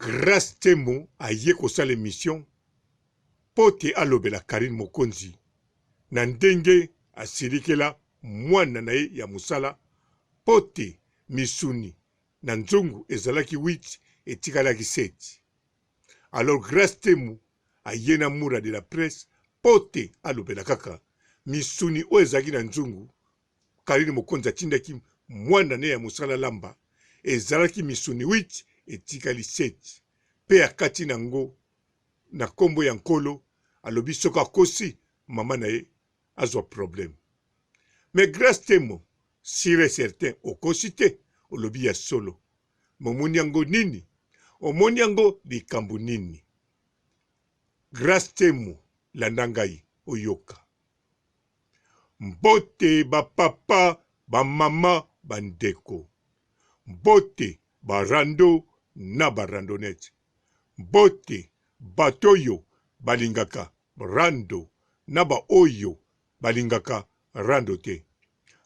Grace Temo aye kosala emission mpo te alobela Carine Mokonzi na ndenge asilikela mwana na ye ya mosala mpo te misuni na nzungu ezalaki huit etikalaki sept. Alors Grace Temo aye na Mura de la presse mpo te alobela kaka misuni oyo ezalaki na nzungu Carine Mokonzi atindaki mwana ne ya mosala alamba, ezalaki misuni huit etikali sept pe akati na ngo na kombo ya Nkolo, alobi soki akosi mama na ye azwa problème. Mais Grace Temo sur et certain okosi te olobi ya solo mais omoni yango nini? Omoni yango likambo nini? Grace Temo landa ngai oyoka. Mbote ba papa, ba mama, ba ndeko. Mbote ba rando na ba randonnette. Mbote bato oyo balingaka rando na ba oyo balingaka rando te.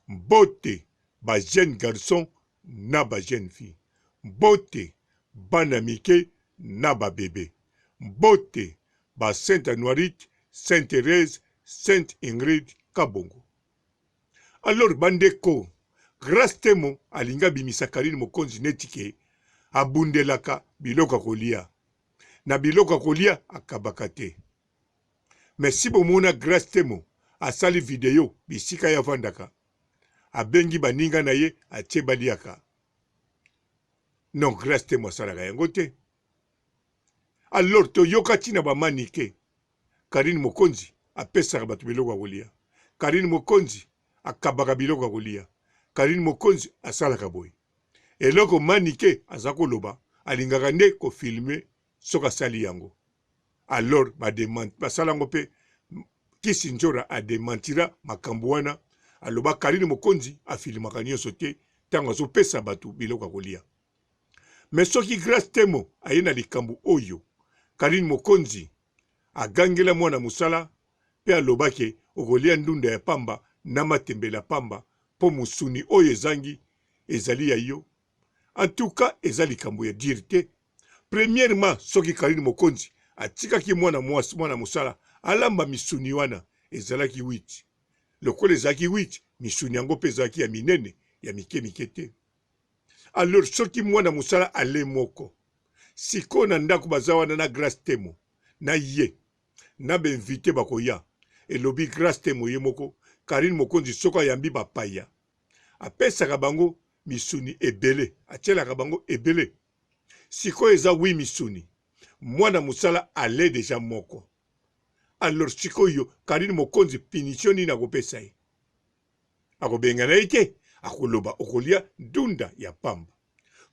Mbote ba jeunes garçons na ba jeunes filles. Mbote bana mike na ba bebe. Mbote ba Sainte Anuarite, Sainte Therèse, Sainte Ingrid Kabongo. Alors ba ndeko, Grace Temo alingi abimisa Carine Mokonzi neti ke abundelaka biloko ya kolia. Na biloko ya kolia akabaka te. Mais si bomona Grace Temo asali video bisika ye avandaka, abengi baninga na ye atie baliaka. Non, Grace Temo asalaka yango te. Alors toyoka ti na ba manike Carine mokonzi apesaka bato biloko ya kolia Carine mokonzi akabaka biloko ya kolia Carine mokonzi asalaka boye eloko manike aza koloba alingaka nde ko filme soki asali yango alors ba dement basala yango pe kisi njora a dementira makambo wana aloba Carine mokonzi afilmaka nionso te tango azopesa bato biloko ya kolia. Mais soki Grace Temo aye na likambu oyo Carine Mokonzi agangela mwana musala pe aloba ke okolia ndunda ya pamba na matembele ya pamba po musuni oyo ezangi ezali ya yo en tout cas eza likambu ya dire te. Premièrement soki Carine Mokonzi atikaki mwana mwasi mwana musala alamba misuni wana ezalaki huit lokola ezalaki huit misuni yango pe ezalaki ya minene ya mike mike te. Alors soki mwana musala ale moko sikoyo na ndaku baza wana na Grace Temo na ye na ba invite bakoya elobi Grace Temo ye moko Carine Mokonzi soki ayambi ba paya apesaka bango misuni ebele atielaka bango ebele sikoyo eza wi misuni mwana musala ale deja moko alors sikoyo Carine Mokonzi punition nini akopesa ye? Akobengana ye te, akoloba okolia ndunda ya pamba.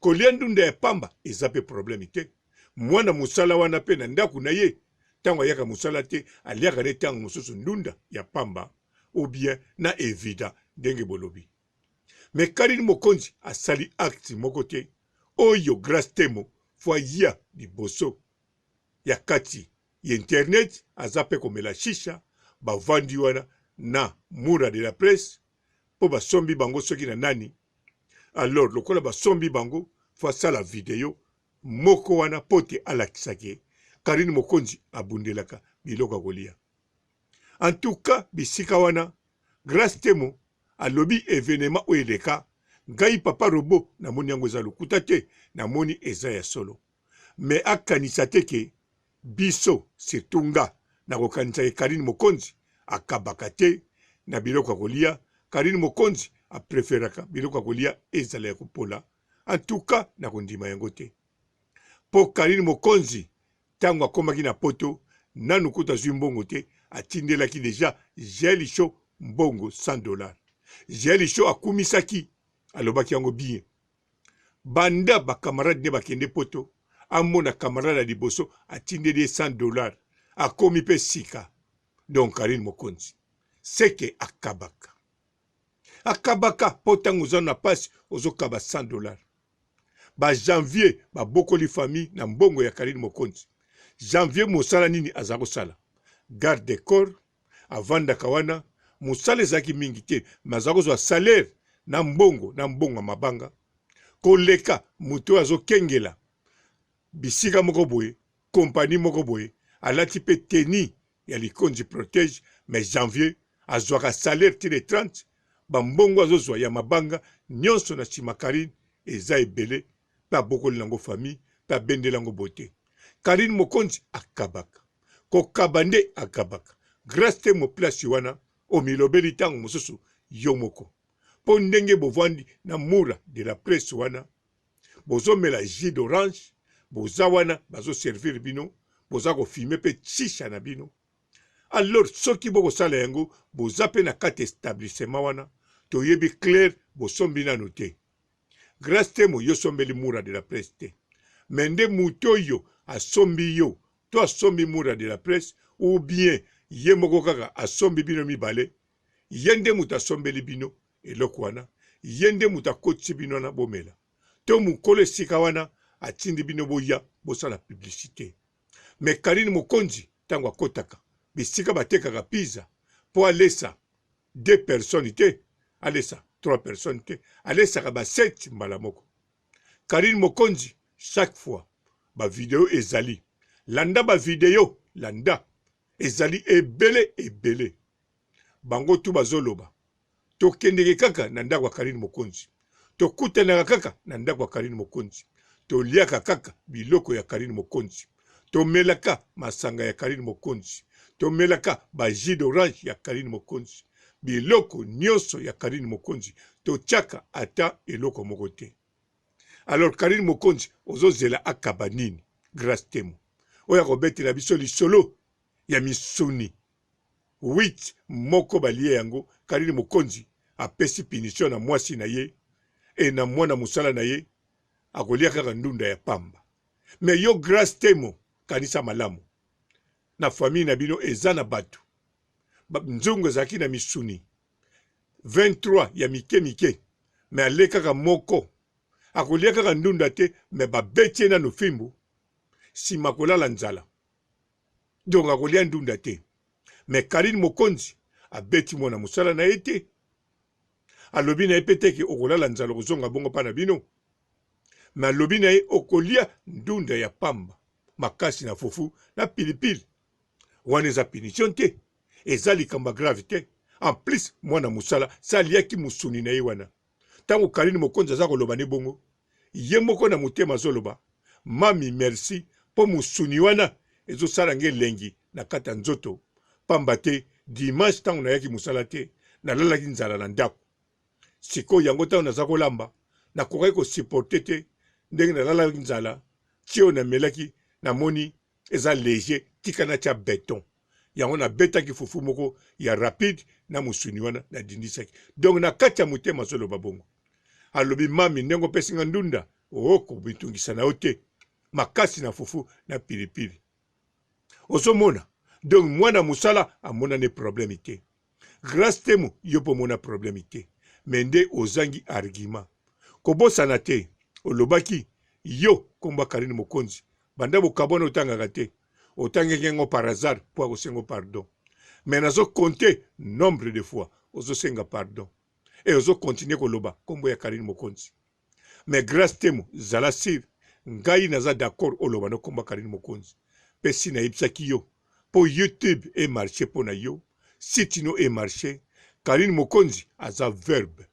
Kolia ndunda ya pamba eza pe problème te. Mwana musala wana pe na ndaku na ye tango ayaka musala te aliaka ne tango mosusu ndunda ya pamba ou bien na evida ndenge bolobi. Mais Carine Mokonzi asali acte moko te oyo Grace Temo faut aya liboso ya kati ya internet aza pe komela shisha bavandi wana na mura de la presse po basombi bango soki na nani alors lokola basombi bango faut asala video moko wana po te alakisa ke Carine Mokonzi abundelaka biloko ya kolia en tout cas bisika wana Grace Temo alobi evenement oyo eleka ngai papa robot namoni yango eza lokuta te namoni eza ya solo mais akanisa te ke biso surtout nga nakokanisa ke Carine Mokonzi akabaka te na biloko ya kolia, Carine Mokonzi a preferaka biloko ya kolia ezala ya kopola en tout cas nakondima yango te po Carine Mokonzi tango akomaki na poto nanu kutu azui mbongo te atindelaki dejà Jael Show mbongo 100 dollars Jael Show akumisaki alobaki yango bien Banda ba camarade ne bakende poto amona camarade ya liboso atindeli ye 100 dollars akomi pe sika donc Carine mokonzi seke akabaka akabaka po tango oza na pasi ozokaba 100 dollars ba janvier babokoli famille na mbongo ya Carine mokonzi janvier mosala nini aza kosala garde de corps avandaka wana mosala ezalaki mingi te me aza kozwa salaire na mbongo na mbongo ya mabanga koleka moto oyo azokengela bisika moko boye, compagnie moko boye, alati pe tenue ya likonzi protege, mais janvier azwaka salaire ti le 30, ba mbongo azozwa ya mabanga nionso na sima Carine eza ebele pe abokoli nango famille pe abendeli yango beaute. Carine Mokonzi akabaka. Kokaba nde akabaka. Grace Temo place wana omilobeli tango mosusu yo moko. Po ndenge bovandi na Mura de la presse wana bozomela jus d'orange boza wana bazo servir bino boza ko fumer pe chicha na bino alors soki bokosala yango boza pe na kati establissement wana toyebi clair bosombi nanu te Grace Temo yo osombeli Mura de la presse te mais nde mutu oyo asombi yo to asombi Mura de la presse ou bien ye moko kaka asombi bino mibale ye nde mutu asombeli bino eloko wana ye nde mutu akotisi bino wana bomela to mukolo esika wana atindi bino boya bosala publicite mais Carine Mokonzi tango akotaka bisika batekaka pizza po alesa deux personnes te alesa trois personnes te alesaka ba sept mbala moko Carine Mokonzi chaque fois ba video ezali landa ba video landa ezali ebele ebele bango tout bazoloba tokendeke kaka na ndako ya Carine Mokonzi tokutanaka kaka na ndako ya Carine Mokonzi toliaka kaka biloko ya Carine Mokonzi tomelaka masanga ya Carine Mokonzi tomelaka ba jus d'orange ya Carine Mokonzi biloko nyonso ya Carine Mokonzi totiaka ata eloko moko te alors Carine Mokonzi ozozela akaba nini Grace Temo oyo akobetela biso lisolo ya misuni 8 moko balie yango Carine Mokonzi apesi punition na mwasi na ye et na mwana mosala na ye akolia kaka ndunda ya pamba mais yo Grace Temo kanisa malamu na famille na bino eza na batu nzungu ezalaki na misuni 23 ya mike mike mais ale kaka moko akolia kaka ndunda te mais babeti ye nanu fimbu sima akolala nzala donc akolia ndunda te mais Carine Mokonzi abeti mwana mosala na ye te alobi na ye pe te ke okolala nzala okozonga bongo pa na bino mais alobi na ye okolia ndunda ya pamba makasi na fufu na pilipili wana eza punition te eza likambo ya grave te en plus mwana mosala se aliaki mosuni na ye wana Tango Carine Mokonzi aza koloba nde bongo, ye moko na motema azoloba Mamy merci po musuni wana ezo sala nga elengi na kati ya nzoto pamba te dimanche tango nayaki musala te nalalaki nzala na ndaku sikoyo yango tango naza kolamba nakokaki ko supporter te ndenge nalalaki nzala ti oyo namelaki namoni eza leger tika natia beton yango nabetaki fufu moko ya rapide na mosuni wana nadindisaki donc na kati ya motema azoloba bongo alobi mami ndenge opesi nga ndunda okomitungisa na yo te makasi na fufu na pilipili ozomona donc mwana mosala amonani problème te Grace Temo yo pe omona problème te mais nde ozangi argument. Kobosana te olobaki yo kombo ya Carine Mokonzi banda bokabwana otangaka te otangaki yango par hasard po akosenga yo pardon mais nazo compter nombre de fois ozosenga pardon et ozo continuer koloba kombo ya Carine Mokonzi. Mais Grace Temo zala sur ngai naza d'accord oloba no kombo ya Carine Mokonzi pe si nayebisaki yo po YouTube e marche pona yo site no e marche Carine Mokonzi aza verbe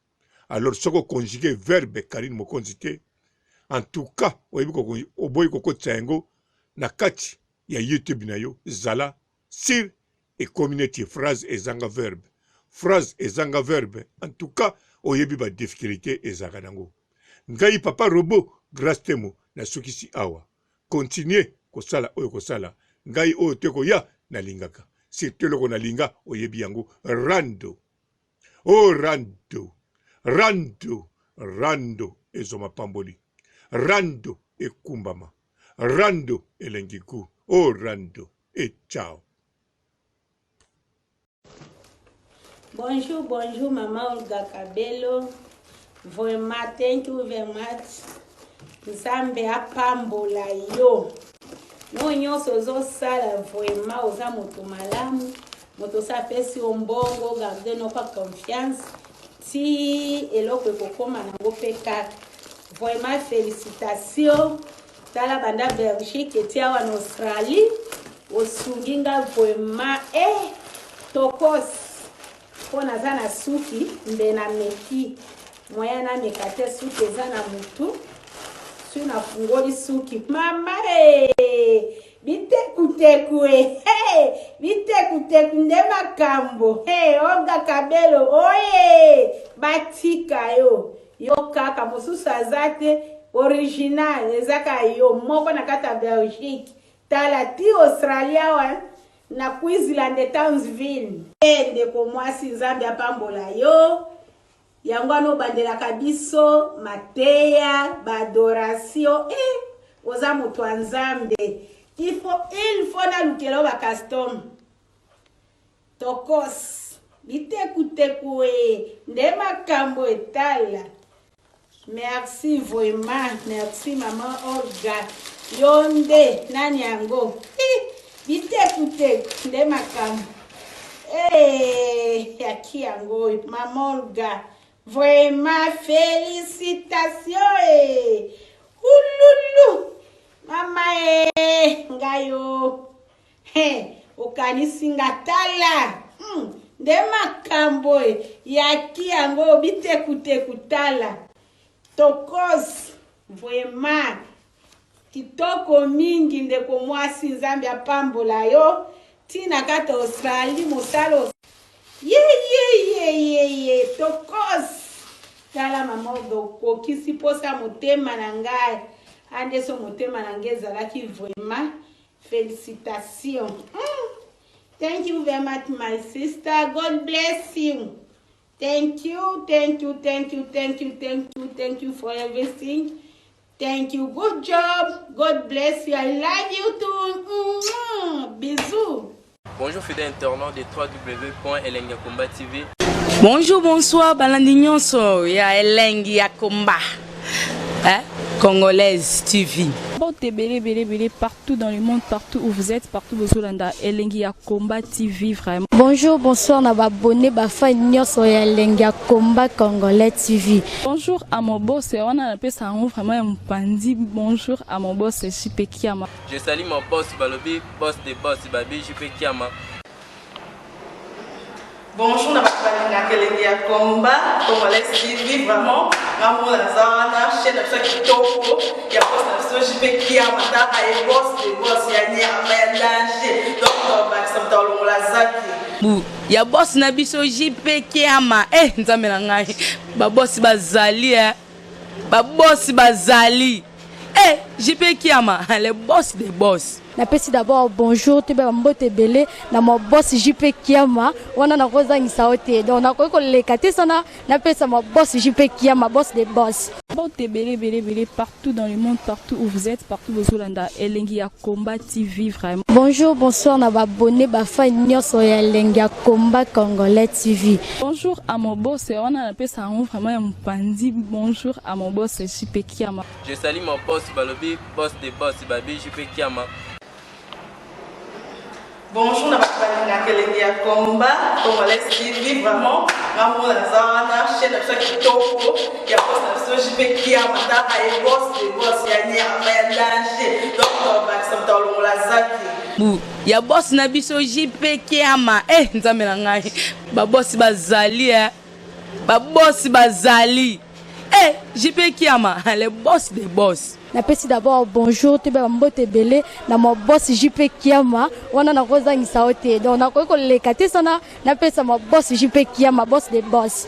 alors soki o conjugue verbe Carine Mokonzi te en tout cas oyebi ko oboyi kokotisa yango na kati ya YouTube na yo zala sur ekomi neti phrase ezanga verbe phrase ezanga verbe en tout cas oyebi ba difficulté ezalaka nango ngai papa robot grace temo nasukisi awa continue kosala oyo kosala ngai oyo te koya nalingaka surtout eloko nalinga oyebi yango rando oh rando rando rando ezwa mapamboli rando ekumbama rando elengi gu oh rando et ciao. Bonjour, bonjour maman Olga Kabelo. Vraiment, thank you very much. Nzambe apambola yo. No nyonso ozosala vraiment oza moto malamu. Moto osi apesi yo mbongo, garde noko confiance. Ti eloko ekokoma nango mpe kaka. Vraiment félicitations. Tala banda Belgique eti awa na Australie osungi nga vraiment eh tokos mpo naza na suki mbe na meki moyen nameka te suki eza na mutu soki nafungoli suki mama e bitekuteku e hey, bitekuteku nde makambo hey, Olga Kabelo oye batika yo Yo kaka mosusu aza te original eza kaka yo moko na kati ya Belgique tala ti Australie awa na Queensland Townsville. Eh ndeko mwasi Nzambe apambola yo yango wana obandelaka biso mateya ba adoration eh oza moto ya Nzambe il faut il faut nalukela yo ba custom Tokos bitekuteku ee nde makambo etala. Merci vraiment merci maman Olga yo nde nani yango bitekuteku nde makambo ee yaki yango oyo maman Olga vraiment felicitation ee ululu mama ee ngai o He, okanisi nga tala nde makambo yaki yango bitekuteku tala tokos vraiment kitoko mingi ndeko mwasi nzambe apambola yo ntina kati Australie mosala yeyeyeyeye tokos tala mama okokisi mposa motema na ngai andeso motema na ngai ezalaki vraiment Felicitations. Thank you very much, my sister. God bless you. Thank you, thank you, thank you, thank you, thank you, thank you for everything. Thank you. Good job. God bless you. I love you too. Bisous. Bonjour fidèles internautes de www.elengiyakomba TV. Bonjour, bonsoir, balandi nyonso ya Elengi ya Komba. Hein? Congolaise TV. Mbote ebele ebele ebele partout dans le monde, partout où vous êtes, partout bozolanda Elengi ya Combat TV vraiment. Bonjour, bonsoir na ba abonné ba fan nyonso ya Elengi ya Combat Congolais TV. Bonjour à mon boss, wana napesa yango vraiment ya mopanzi. Bonjour à mon boss JP Kiama. Je salue mon boss balobi boss de boss babi JP Kiama. Bonjour na bato balingaka elengi ya combat congolais TV vraiment nga moko naza wana chaîne na biso ya kitoko ya boss na biso JP Kiama tala ye boss de boss ya nyama ya danger donc tobakisa moto alongola zaki bu ya boss na biso JP Kiama eh nzambe na ngai ba boss bazali eh ba boss bazali eh JP Kiama le boss des boss. Napesi d'abord bonjour toyeba ba mbote ebele na ma boss JP Kiama wana nakozangisa yo te donc nakoki koleka te sana napesa ma boss JP Kiama boss de boss. Mbote ebele ebele ebele partout dans le monde, partout où vous êtes, partout bozolanda Elengi ya Combat TV vraiment. Bonjour bonsoir na ba abonné ba fan nyonso ya Elengi ya Combat Congolais TV. Bonjour à mon boss wana napesa yango vraiment ya mopanzi. Bonjour à mon boss JP Kiama. Je salue mon boss balobi boss de boss babi JP Kiama. Bonjour na bato balingaka elengi ya combat congolais TV vraiment nga moko naza wana chaîne na biso ya kitoko ya boss na biso JP Kiama tala ye boss de boss ya nyama ya danger donc tobakisa moto alongola zaki bu ya boss na biso JP Kiama eh nzambe na ngai ba boss bazali eh ba boss bazali eh JP Kiama le boss des boss. Napesi d'abord bonjour toyeba ba mbote ebele na ma boss JP Kiama wana nakozangisa yo te donc nakoki koleka te sana napesa ma boss JP Kiama boss de boss.